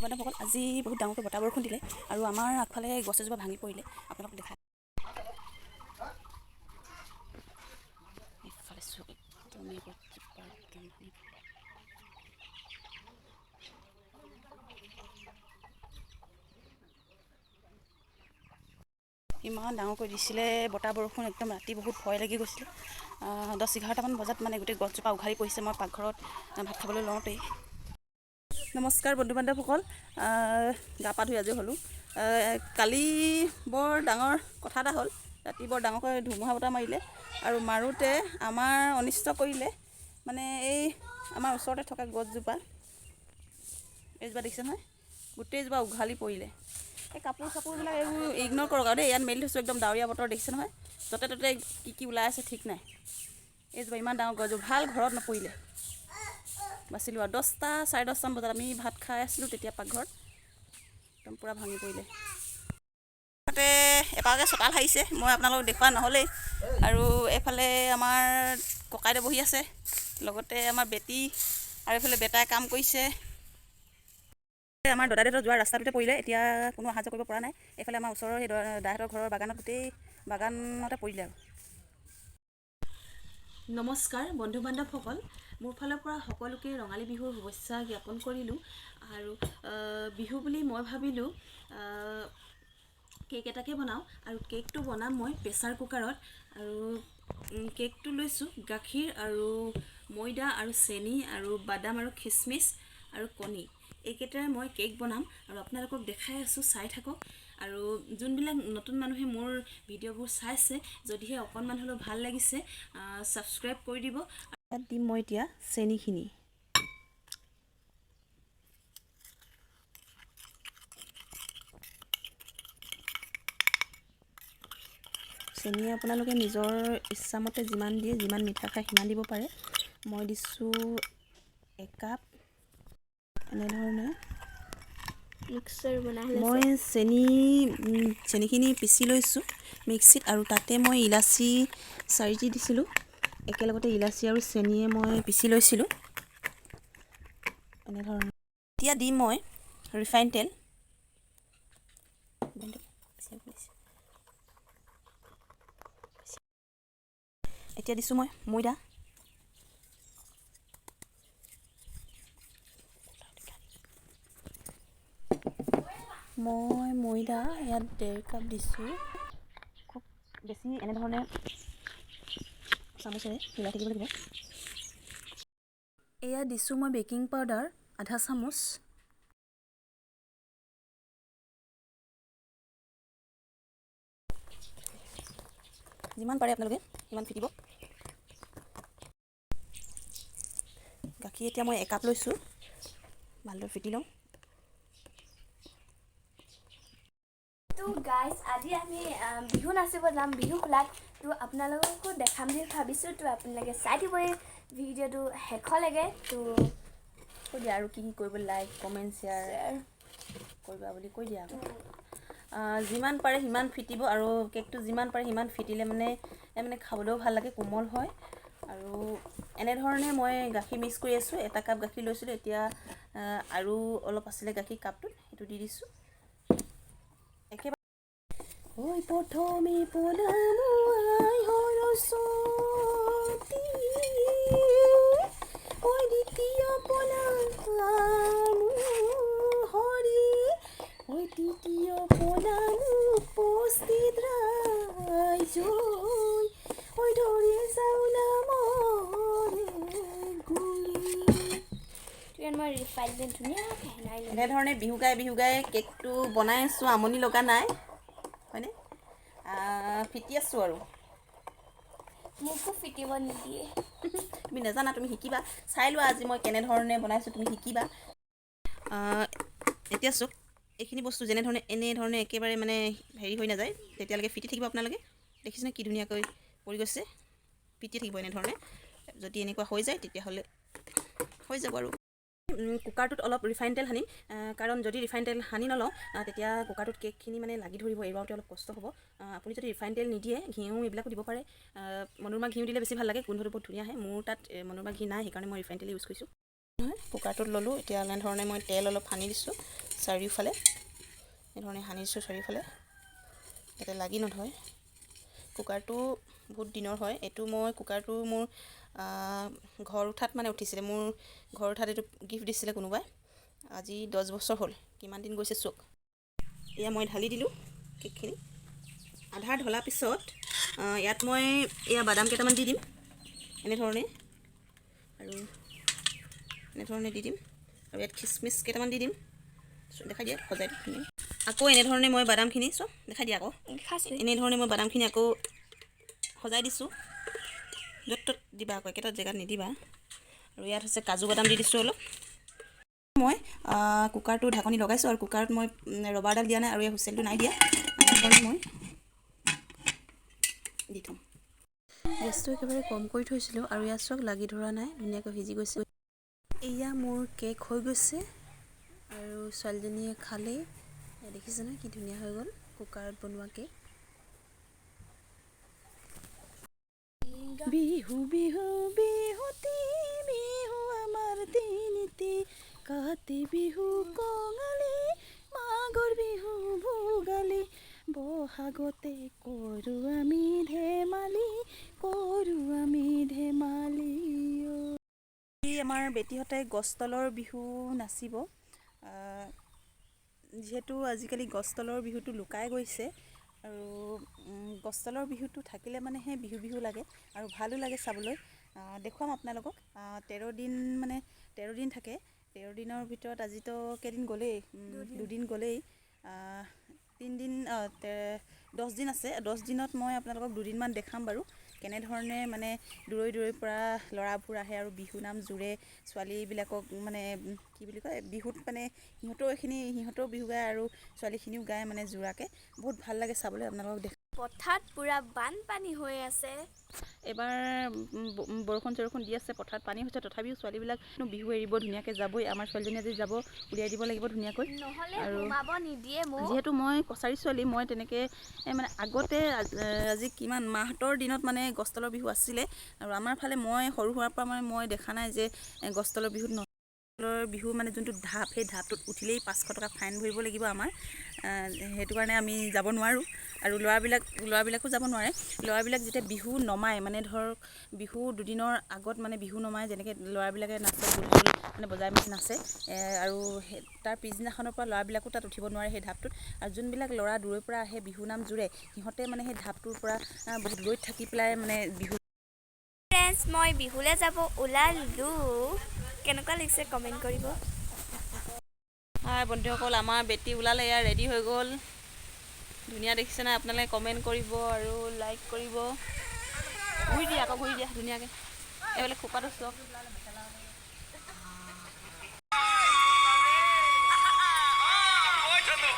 বন্ধুসকল, আজি বহুত ডাঙৰকৈ বতাহ বৰষুণ দিলে আৰু আমাৰ আগফালে গছ এজোপা ভাঙি পৰিলে। আপোনালোকক দেখাই এইফালে চাওক, একদমেই গছজোপা একদম ভাঙি পৰিলে। ইমান ডাঙৰকৈ দিছিলে বতাহ বৰষুণ, একদম ৰাতি বহুত ভয় লাগি গৈছিলে। 10-11টামান বজাত মানে গোটেই গছজোপা উঘালি পৰিছে মই পাকঘৰত ভাত খাবলৈ লওঁতেই। নমস্কাৰ বন্ধু বান্ধৱসকল, গা পা ধুই আজৰি হ'লোঁ। কালি বৰ ডাঙৰ কথা এটা হ'ল। ৰাতি বৰ ডাঙৰকৈ ধুমুহা বতাহ মাৰিলে আৰু মাৰোঁতে আমাৰ অনিষ্ট কৰিলে। মানে এই আমাৰ ওচৰতে থকা গছজোপা, এইজোপা দেখিছে নহয়, গোটেইজোপা উঘালি পৰিলে। এই কাপোৰ চাপোৰবিলাক এইবোৰ ইগন'ৰ কৰক আৰু দেই, ইয়াত মেলি থৈছোঁ। একদম ডাৱৰীয়া বতৰ দেখিছে নহয়, য'তে ত'তে কি কি ওলাই আছে ঠিক নাই। এইজোপা ইমান ডাঙৰ গছ, ভাল ঘৰত নপৰিলে, বাচিলোঁ আৰু। 10টা 10:30টামান বজাত আমি ভাত খাই আছিলোঁ তেতিয়া পাকঘৰত, একদম পূৰা ভাঙি পৰিলে। তাতে এপাকে চোতাল সাৰিছে, মই আপোনালোকক দেখুওৱা নহ'লেই। আৰু এইফালে আমাৰ ককাইদেউ বহি আছে, লগতে আমাৰ বেটী, আৰু এইফালে বেটাই কাম কৰিছে। আমাৰ দদাইদেউহঁতৰ যোৱা ৰাস্তাটোতে পৰিলে, এতিয়া কোনো অহা যোৱা কৰিব পৰা নাই। এইফালে আমাৰ ওচৰৰ সেই দাদাহঁতৰ ঘৰৰ বাগানত, গোটেই বাগানতে পৰিলে। আৰু নমস্কাৰ বন্ধু বান্ধৱসকল, মোৰ ফালৰ পৰা সকলোকে ৰঙালী বিহুৰ শুভেচ্ছা জ্ঞাপন কৰিলোঁ। আৰু বিহু বুলি মই ভাবিলোঁ কেক এটাকে বনাওঁ, আৰু কেকটো বনাম মই প্ৰেছাৰ কুকাৰত। আৰু কেকটো লৈছোঁ গাখীৰ আৰু ময়দা আৰু চেনি আৰু বাদাম আৰু খিচমিচ আৰু কণী, এইকেইটাৰে মই কেক বনাম আৰু আপোনালোকক দেখাই আছোঁ, চাই থাকক। আৰু যোনবিলাক নতুন মানুহে মোৰ ভিডিঅ'বোৰ চাইছে, যদিহে অকণমান হ'লেও ভাল লাগিছে, ছাবস্ক্ৰাইব কৰি দিব। ইয়াত দিম মই এতিয়া চেনিখিনি। চেনি আপোনালোকে নিজৰ ইচ্ছামতে যিমান দিয়ে, যিমান মিঠা খায় সিমান দিব পাৰে। মই দিছোঁ একাপ। এনেধৰণে মিক্সাৰ বনাই। মই চেনিখিনি পিচি লৈছোঁ মিক্সিত আৰু তাতে মই ইলাচি চাৰিটি দিছিলোঁ। একেলগতে ইলাচি আৰু চেনিয়ে মই পিচি লৈছিলোঁ এনেধৰণে। এতিয়া দিম মই ৰিফাইন তেল। এতিয়া দিছোঁ মই ময়দা। মই ময়দা ইয়াত 1.5 কাপ দিছোঁ। খুব বেছি এনেধৰণে চামুচেৰে মিলাই থাকিব লাগিব। এয়া দিছোঁ মই বেকিং পাউডাৰ আধা চামুচ। যিমান পাৰে আপোনালোকে সিমান ফিটিব। গাখীৰ এতিয়া মই একাপ লৈছোঁ, ভালদৰে ফিটি লওঁ। তো গাইজ, আজি আমি বিহু নাচিব যাম বিহু খোলাত। তো আপোনালোককো দেখাম বুলি ভাবিছোঁ। তো আপোনালোকে চাই দিব এই ভিডিঅ'টো শেষলৈকে। তো কৈ দিয়া আৰু কি কি কৰিব, লাইক, কমেণ্ট, শ্বেয়াৰ কৰিবা বুলি কৈ দিয়া আকৌ। যিমান পাৰে সিমান ফিটিব আৰু কেকটো যিমান পাৰে সিমান ফিটিলে মানে খাবলৈও ভাল লাগে, কোমল হয়। আৰু এনেধৰণে মই গাখীৰ মিক্স কৰি আছোঁ। এটা কাপ গাখীৰ লৈছিলোঁ, এতিয়া আৰু অলপ আছিলে গাখীৰ কাপটোত, সেইটো দি দিছোঁ একেবাৰে। ঐ প্ৰথমে প্ৰণামো আই সৰস্বতী, ঐ দ্বিতীয় প্ৰণামো হৰি, ঐ তৃতীয় প্ৰণামো উপস্থিত ৰাইজ, ঐ ধৰি যাওঁ নামৰে গুৰি। ইয়াত মই ৰিফাইন তেল ধুনীয়াকৈ সানি ল'ম। এনেধৰণে বিহু গাই বিহু গাই কেকটো বনাই আছোঁ, আমনি লগা নাই, হয়নে? ফিটি আছোঁ আৰু। মোকো ফিটিব নিদিয়ে। তুমি নাজানা, তুমি শিকিবা। চাই লোৱা আজি মই কেনেধৰণে বনাইছোঁ, তুমি শিকিবা। এতিয়া চাওক, এইখিনি বস্তু যেনেধৰণে এনেধৰণে একেবাৰে মানে হেৰি হৈ নাযায় তেতিয়ালৈকে ফিটি থাকিব আপোনালোকে। দেখিছেনে কি ধুনীয়াকৈ পৰি গৈছে? ফিটি থাকিব এনেধৰণে। যদি এনেকুৱা হৈ যায় তেতিয়াহ'লে হৈ যাব। আৰু কুকাৰটোত অলপ ৰিফাইন তেল সানিম, কাৰণ যদি ৰিফাইন তেল সানি নলওঁ, তেতিয়া কুকাৰটোত কেকখিনি মানে লাগি ধৰিব, এৰুৱাওঁতে অলপ কষ্ট হ'ব। আপুনি যদি ৰিফাইন তেল নিদিয়ে, ঘিউ এইবিলাকো দিব পাৰে। মনোৰমা ঘিউ দিলে বেছি ভাল লাগে, গোন্ধটো বহুত ধুনীয়া আহে। মোৰ তাত মনোৰমা ঘি নাই, সেইকাৰণে মই ৰিফাইন তেল ইউজ কৰিছোঁ। নহয়, কুকাৰটোত ল'লোঁ। এতিয়া এনেধৰণে মই তেল অলপ সানি দিছোঁ। চাৰিওফালে। এনেধৰণে সানি দিছোঁ চাৰিওফালে, যাতে লাগি নধৰে। কুকাৰটো বহুত দিনৰ হয়। এইটো মই কুকাৰটো মোৰ ঘৰ উঠাত মানে উঠিছিলে, মোৰ ঘৰ উঠাত এইটো গিফ্ট দিছিলে কোনোবাই। আজি 10 বছৰ হ'ল, কিমান দিন গৈছে চাওক। এয়া মই ঢালি দিলোঁ কেকখিনি। আধা ঢলা পিছত ইয়াত মই এয়া বাদাম কেইটামান দি দিম এনেধৰণে আৰু এনেধৰণে দি দিম আৰু ইয়াত খিচমিচ কেইটামান দি দিম। দেখাই দিয়া, সজাই দিম। আকৌ এনেধৰণে মই বাদামখিনি চব দেখাই দিয়া আকৌ। খাইছোঁ। এনেধৰণে মই বাদামখিনি আকৌ সজাই দিছোঁ। য'ত ত'ত দিবা আকৌ, একেটা জেগাত নিদিবা। আৰু ইয়াত হৈছে কাজু বাদাম দি দিছোঁ অলপ। মই কুকাৰটো ঢাকনি লগাইছোঁ আৰু কুকাৰত মই ৰবাৰডাল দিয়া নাই আৰু এই হুইচেলটো নাই দিয়া। এনেধৰণে মই দি থ'ম। গেছটো একেবাৰে কম কৰি থৈছিলোঁ আৰু ইয়াত চাওক, লাগি ধৰা নাই, ধুনীয়াকৈ সিজি গৈছে। এয়া মোৰ কেক হৈ গৈছে আৰু ছোৱালীজনীয়ে খালেই। এয়া দেখিছে নহয়, কি ধুনীয়া হৈ গ'ল কুকাৰত বনোৱা কেক। বিহু বিহু বিহুতি, বিহু আমাৰ তিনিটি, কাতি বিহু কঙালী, মাঘৰ বিহু ভোগালী, বহাগতে কৰোঁ আমি ধেমালি, কৰোঁ আমি ধেমালি। আমাৰ বেটীহঁতে গছ তলৰ বিহু নাচিব। যিহেতু আজিকালি গছ তলৰ বিহুটো লুকাই গৈছে আৰু গছ তলৰ বিহুটো থাকিলে মানেহে বিহু বিহু লাগে আৰু ভালো লাগে চাবলৈ। দেখুৱাম আপোনালোকক। 13 দিন মানে 13 দিন থাকে। 13 দিনৰ ভিতৰত আজিতো কেইদিন গ'লেই? দুদিন গ'লেই। 3 দিন, 10 দিন আছে। 10 দিনত মই আপোনালোকক দুদিনমান দেখাম বাৰু, কেনেধৰণে মানে দূৰৈ দূৰৈৰ পৰা ল'ৰাবোৰ আহে আৰু বিহু নাম জোৰে ছোৱালীবিলাকক, মানে কি বুলি কয়, বিহুত মানে সিহঁতেও এইখিনি, সিহঁতেও বিহু গায় আৰু ছোৱালীখিনিও গায়, মানে যোৰাকৈ। বহুত ভাল লাগে চাবলৈ, আপোনালোকক দেখ পথাৰত পূৰা বানপানী হৈ আছে। এইবাৰ বৰষুণ চৰষুণ দি আছে, পথাৰত পানী হৈছে, তথাপিও ছোৱালীবিলাক বিহু এৰিব ধুনীয়াকৈ যাবই। আমাৰ ছোৱালীজনী আজি যাব, উলিয়াই দিব লাগিব ধুনীয়াকৈ। নহ'লে আৰু সোমাব নিদিয়ে মোক। যিহেতু মই কছাৰী ছোৱালী, মই তেনেকৈ মানে আগতে আজি কিমান মাহঁতৰ দিনত মানে গছ তলৰ বিহু আছিলে আৰু আমাৰ ফালে মই সৰু হোৱাৰ পৰা মানে মই দেখা নাই যে গছ তলৰ বিহুত তলৰ বিহু মানে যোনটো ঢাপ, সেই ঢাপটোত উঠিলেই 500 টকা ফাইন ভৰিব লাগিব আমাৰ। সেইটো কাৰণে আমি যাব নোৱাৰোঁ আৰু ল'ৰাবিলাকো যাব নোৱাৰে। ল'ৰাবিলাক যেতিয়া বিহু নমায়, মানে ধৰক বিহু দুদিনৰ আগত মানে বিহু নমায়, যেনেকৈ ল'ৰাবিলাকে নাচে, ঢোল মানে বজাই নাচে আৰু তাৰ পিছদিনাখনৰ পৰা ল'ৰাবিলাকো তাত উঠিব নোৱাৰে সেই ঢাপটোত। আৰু যোনবিলাক ল'ৰা দূৰৈৰ পৰা আহে, বিহু নাম জোৰে, সিহঁতে মানে সেই ঢাপটোৰ পৰা বহুত দূৰৈত থাকি পেলাই মানে বিহু ফ্ৰেণ্ডছ, মই বিহুলৈ যাব ওলালোঁ। কেনেকুৱা লাগিছে কমেণ্ট কৰিব। হাই বন্ধুসকল, আমাৰ বেটী ওলালে, এয়া ৰেডি হৈ গ'ল। ধুনীয়া দেখিছে নাই? আপোনালোকে কমেণ্ট কৰিব আৰু লাইক কৰিব। ঘূৰি দিয়া আকৌ, ঘূৰি দিয়া ধুনীয়াকৈ। এইফালে খোপাটো চাওক। ঐ চন্দু।